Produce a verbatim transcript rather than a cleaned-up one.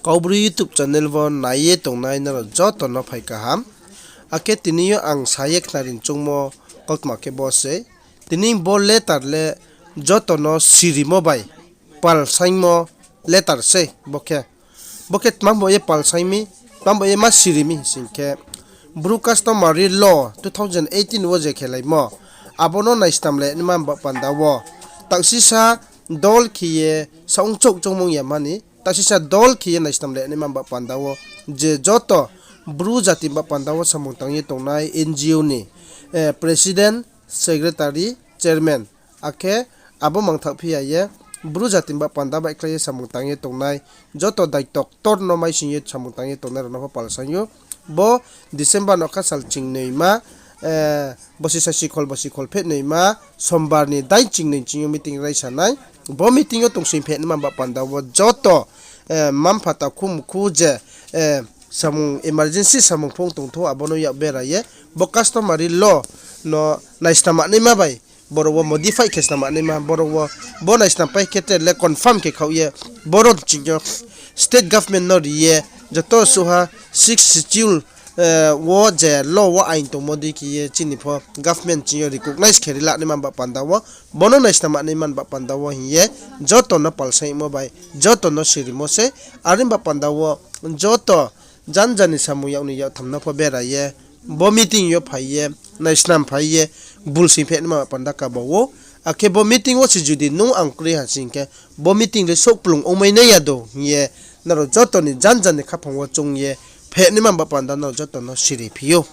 Kaubru YouTube channel wo nai ye tongnai nrao joto no phai kaham. Akhe tini yo ang sa ye khnari choungmo kautma khe bo se. Tini bo letter le joto no sirimo bai pal saingmo letter se bo khe. Bo khe tma bo ye pal saing mi, tma bo ye ma siri mi sing khe, Bru Customary Law two thousand eighteen wo je khelaimo, abo no naisnam le naima ba panda wo, taksisa dol khe ye saong chouh choungmung ya mani, taksisa dol khe ye naisnam le naima ba panda wo, je joto Bru jati ba panda wo samung tang ye tongnai N G O ni president, secretary, chairman, akhe abo mangthah phi ya ye Bru jati ba panda baihkhlai ye samung tang ye tongnai joto daito ktor no maising ye samung tang ye tongnai rao no pho pal saing ou. Bo December nokha sal chingnoi ma, bosi sa sikhol, bosi khol pheh noi ma, Sombar ni dai chingnoi ching yo meeting raisa nai. Bo meeting yo tongsing pheh naima ba panda wo joto mma-mpha takhu mkhu je samung emergency samung phung tongthou abo no yak bera ye, bo customary law no naisnam naima bai, boro wo modify khe snam naima, boro wo bo naisnam pai khe tre le confirm khe khaoh ye, boro ching yo state government no ri ye, joto suha Sixth Schedule wo je law wo ain tongmo dei khe ye chini pho government ching yo recognize khe ri la naima ba panda wo, bo no naisnam naima ba panda wo hing ye, joto no pal saingmo bai joto no sirimo se. Are ba panda wo joto janja ni samung yak ni yaktham no pho bera ye, bo meeting yo phai ye, naisnam phai ye, bulsing pheh naima ba panda kaba ou. Akhe bo meeting wo se judi nung ang kroi ha sing khe, bo meeting le souhplung ongmai nai ya do hing ye, nrao joto ni janja ni khaphang wo choung ye pheh naima ba panda nrao joto no siri phi ou.